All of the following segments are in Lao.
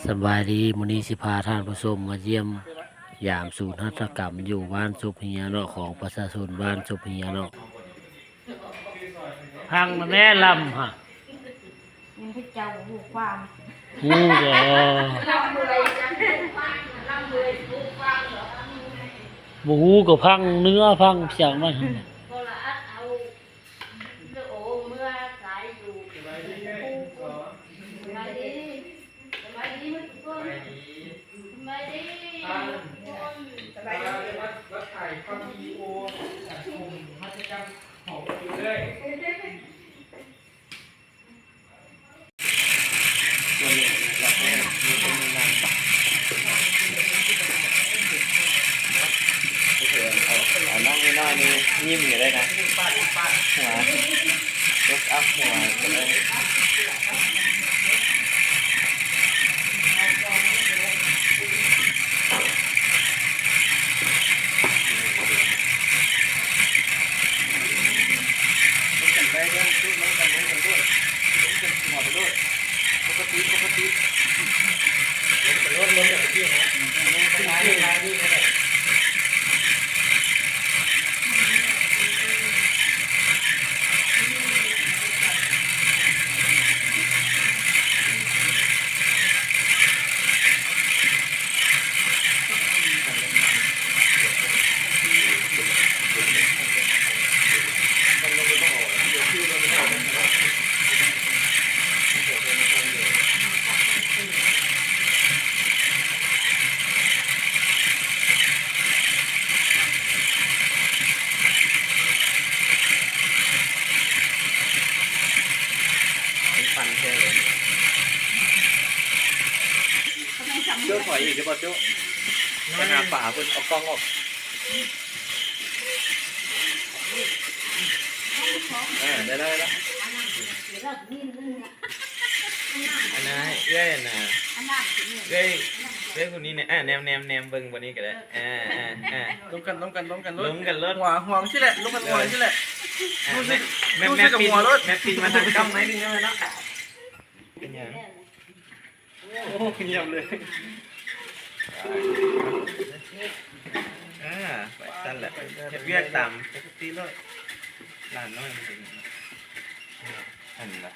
ສະບາຍດີ ມື້ນີ້ຊິພາທ່ານຜູ້ຊົມມາຢ້ຽມຢາມສູນຫັດຖະກຳຢູ່ບ້ານສົບເຮຍເນາະ ຂອງປະຊາຊົນບ້ານສົບເຮຍເນາະ. ພັງນະແມ່ລຳຫະ ຍັງເຈົ້າຮູ້ຄວາມ ຮູ້ບໍ່? ບໍ່ຮູ້ກໍພັງເນື້ອພັງສຽງມັນຫັ້ນ. ສະບາຍດີ ສະບາຍດີ ສະບາຍດີ ສະບາຍດີ ສະບາຍດີ ມາຖ່າຍທຳວິດີໂອ ຊົມຫັດຖະກຳຂອງເຮົາເລີຍ. ເອົາ ເອົານ້ອງນ້ອຍໆນີ້ຍິ້ມກໍໄດ້ນະ ຫົວ close up ຫົວກໍໄດ້. ລົງກັນໄປເດີ ລົງກັນ ລົງກັນໂລດ ລົງກັນຫົວໄປໂລດ ປົກກະຕິ ປົກກະຕິ ລົງໄປໂລດ ລົງໄປທີ່ຫົວ ລົງໄປທີ່ຫົວ. ໂຈ້ ຖອຍອີກໄດ້ບໍ່ໂຈ້? ໄປຫາຝາພຸ້ນ ເອົາກ້ອງອອກ. ເອີ ໄດ້ແລ້ວ ໄດ້ແລ້ວ. ອັນນະ ເອື້ອຍ ອັນນະ ເອື້ອຍ ເອື້ອຍຜູ້ນີ້ແນະ ແນມ ແນມ ແນມເບິ່ງບ່ອນນີ້ກໍໄດ້. ເອີ ເອີ ເອີ ລົມກັນ ລົມກັນ ລົມກັນ ລົມກັນໂລດ ຫົວ ຫົວຊີ້ແຫຼະ ລົມກັນຫົວຊີ້ແຫຼະ. ອ່າ ແມັບ ແມັບ ແມັບປິນ ແມັບປິນມາທາງກ້ອງໜ້ອຍໜຶ່ງໄດ້ແລ້ວເນາະ. ເປັນຫຍັງ? ໂອ້ ງຽບເລີຍ. ອ່າ ໄປຊັ້ນແຫຼະ ເຮັດວຽກຕາມປົກກະຕິໂລດ. ຫຼານນ້ອຍມັນເປັນຫຍັງ? ອັນນະ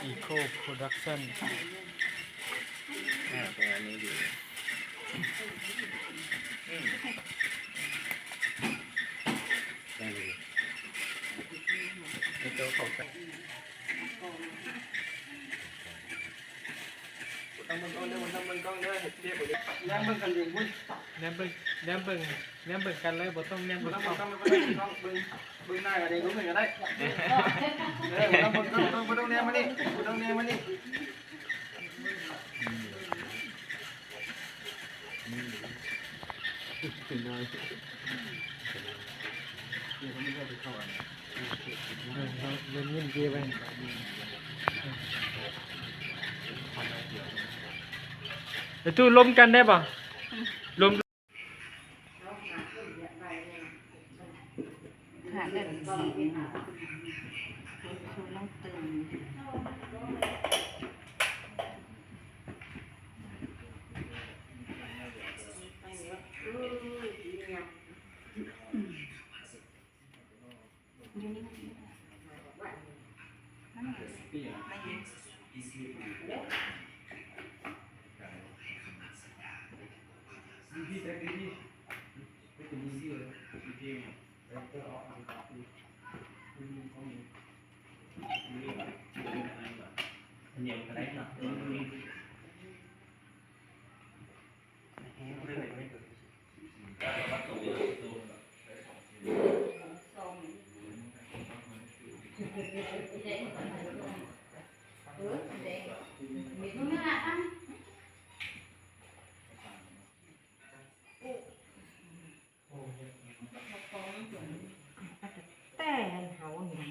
ອີໂຄໂປຣດັກຊັນ. ອ່າ ປະມານນີ້ດີ. ອືມ ໄດ້ເລີຍ ໃນໂຕເຂົ້າໃຈ. ຕ້ອງເບິ່ງກ້ອງເດີ ຕ້ອງເບິ່ງກ້ອງເດີ ເຮັດວຽກບໍ່ໄດ້ ແນມເບິ່ງກັນຢູ່ພຸ້ນ ແນມເບິ່ງ ແນມເບິ່ງ ແນມເບິ່ງກັນເລີຍ ບໍ່ຕ້ອງແນມເບິ່ງກ້ອງ ເບິ່ງ ເບິ່ງໜ້າກັນເອງ ເບິ່ງກັນກໍໄດ້. ເອີ ບໍ່ຕ້ອງເບິ່ງກ້ອງ ບໍ່ຕ້ອງແນມມານີ້ ບໍ່ຕ້ອງແນມມານີ້. ຕູ້ລົມກັນໄດ້ບໍ່? ລົມ. ຫາເງິນດີເດ ຄືນ້ອງຕື່ນ. ແຕ່ເຮົານີ້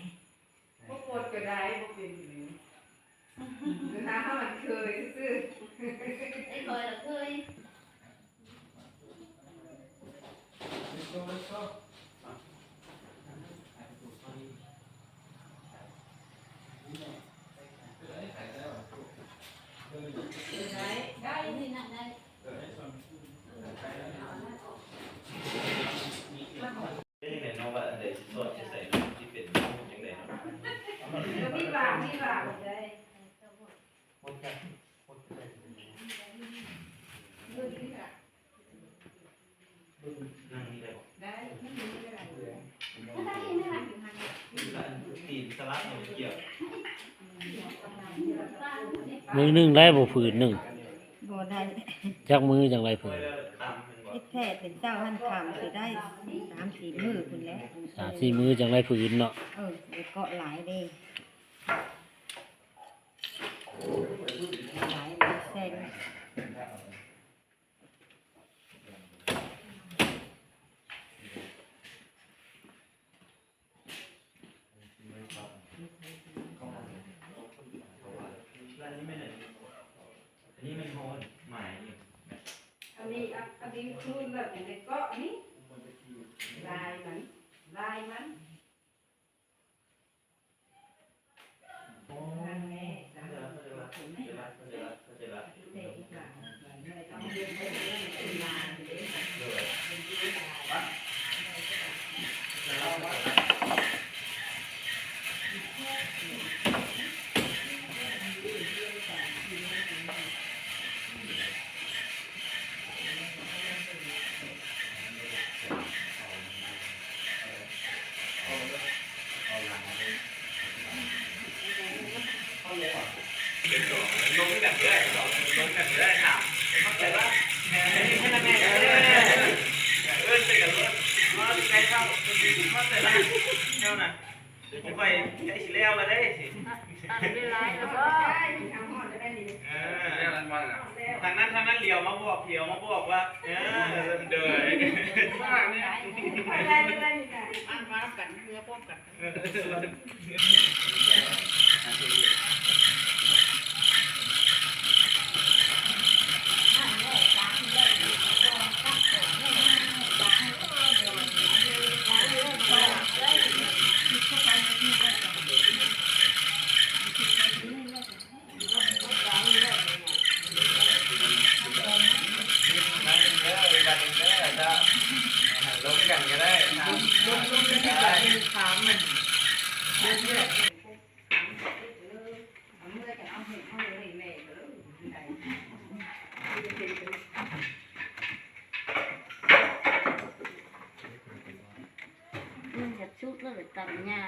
ບໍ່ກົດກໍໄດ້ ບໍ່ເປັນຫຍັງ ໜ້າມັນເຄີຍຊື່ໆ ໄອ້ຂ້ອຍລະເຄີຍ. ເ ມື້ໜຶ່ງໄດ້ບໍ່ຜືນໜຶ່ງ? ບໍ່ໄດ້. ຈັກມື້ຈັ່ງໄດ້ຜືນ? ເຮັດແທ້ເປັນເຈົ້າຫັ້ນ ຂ້າມຊິໄດ້ສາມສີ່ມື້ພຸ້ນແຫຼະ. ສາມສີ່ມື້ຈັ່ງໄດ້ຜືນເນາະ. ເອີ ໄດ້ເກາະຫຼາຍເດ້. ຫຼາຍເປີເຊັນ. ອັນນີ້ ອັນນີ້ຄືແບບໃນເກາະນີ້ ລາຍມັນ ລາຍມັນ. ຂ້ອຍໃກ້ຊິແລ້ວແລ້ວເດ້. ເອີ ທາງນັ້ນ ທາງນັ້ນຫຼຽວມາບອກ ຫຼຽວມາບອກວ່າ ເອີ ເດີ ມານຳກັນ ເມືອພ້ອມກັນ. ມັນຈະສຸກແລ້ວ ຕຳຫຍ້າ.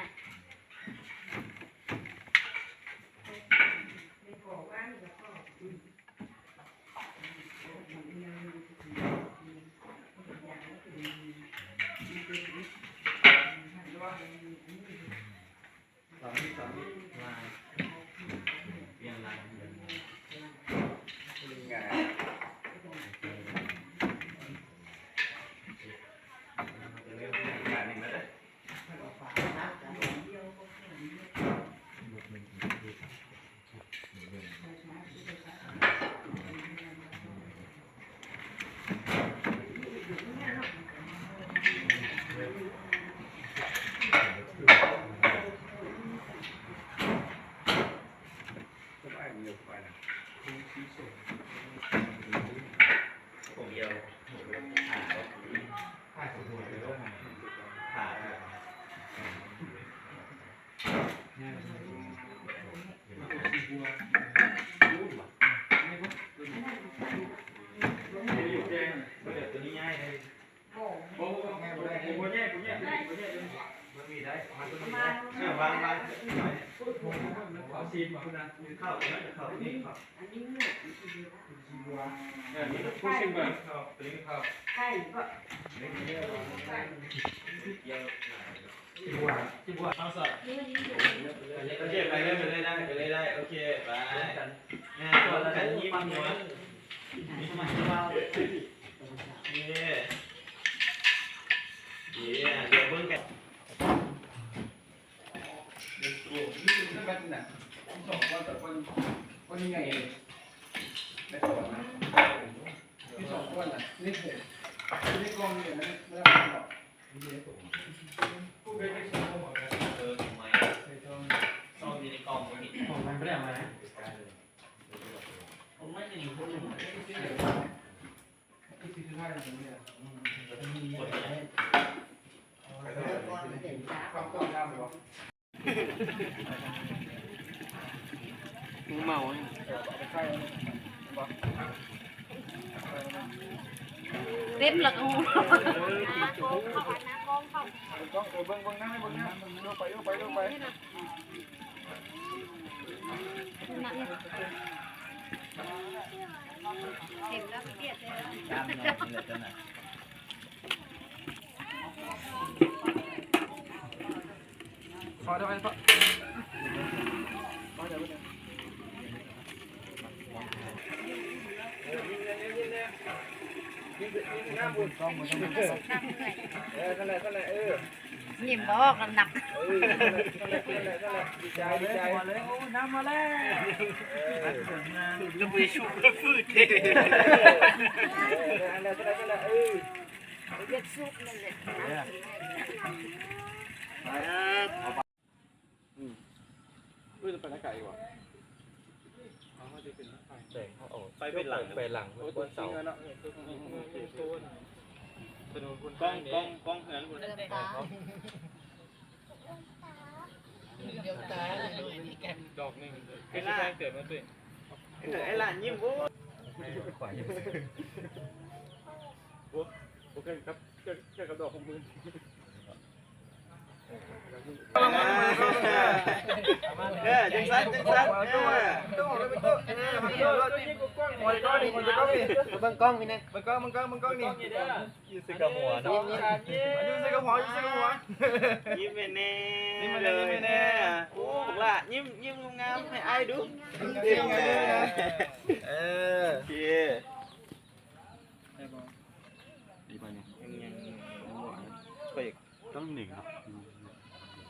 ໂອເຄ ໄປເລີຍ ໄປເລີຍ ໄດ້ ໄປເລີຍ ໄດ້ ໂອເຄ ໄປ ງານຮ່ວມກັນ ຍິ້ມຫົວ ເຢ້ ເຢ້ ດຽວເບິ່ງກັນ. ຄວາມຕ້ອງການບໍ່? ເມົາ ເຕັມລະກູ ເອີ ເບິ່ງ ເບິ່ງ ເບິ່ງນຳ ເບິ່ງນຳ ເບິ່ງນຳ ໄປ ໄປ ໄປ ໄປ. ເອີ ນັ້ນແຫຼະ ນັ້ນແຫຼະ ເອີ. ຍິ້ມບໍ່ອອກ ນ້ຳໜັກ ເອີ ນັ້ນແຫຼະ ນັ້ນແຫຼະ ດີໃຈ ດີໃຈ ໂອ້ ນ້ຳມາແລ້ວ ເອີ ຈະໄປຊຸບໄປຟື້ນເດ້ ເອີ ນັ້ນແຫຼະ ນັ້ນແຫຼະ ເອີ ຢາກຊຸບນັ້ນແຫຼະ ອືມ. ເອີ ຈະໄປທາງໃກອີກຫວາ? ເອົາ ເຮົາຈະຂຶ້ນໄປ ແສງເຮົາອອກ ໄປເປັນຫຼັງ ໄປຫຼັງ ໂອ້ ຕົ້ນເສົາ ຕົ້ນເສົາ ຕົ້ນ ກ້ອງ ກ້ອງ ກ້ອງເຮືອນພຸ້ນ ເລື່ອມຕາ ດອກໜຶ່ງ ເວລາ ເກີດມາຕຸ້ຍ ເອີ ໄອ້ຫຼານຍິ້ມ ໂອ້ ບໍ່ ບໍ່ເຄີຍກັບ ເຄີຍ ເຄີຍກັບດອກຂອງມຶງ. ເອີ ຈັ່ງຊັ້ນ ຈັ່ງຊັ້ນ ເອີ ເບິ່ງກ້ອງນີ້ ເບິ່ງກ້ອງນີ້ ເບິ່ງກ້ອງ ເບິ່ງກ້ອງນີ້ ຢູ່ໃສ່ກະຫົວເນາະ ຢູ່ໃສ່ກະຫົວ ຢູ່ໃສ່ກະຫົວ ຍິ້ມແນ່ ຍິ້ມແນ່ ຍິ້ມແນ່ ໂອ້ ບັກຫຼ້າ ຍິ້ມ ຍິ້ມງາມໆ ໃຫ້ອ້າຍດູ ເອີ ໂອເຄ ໄດ້ບໍ່? ດີປານນີ້ ຍັງ ຍັງ ຍັງບໍ່ ໄປອີກ ຕ້ອງໜຶ່ງເນາະ.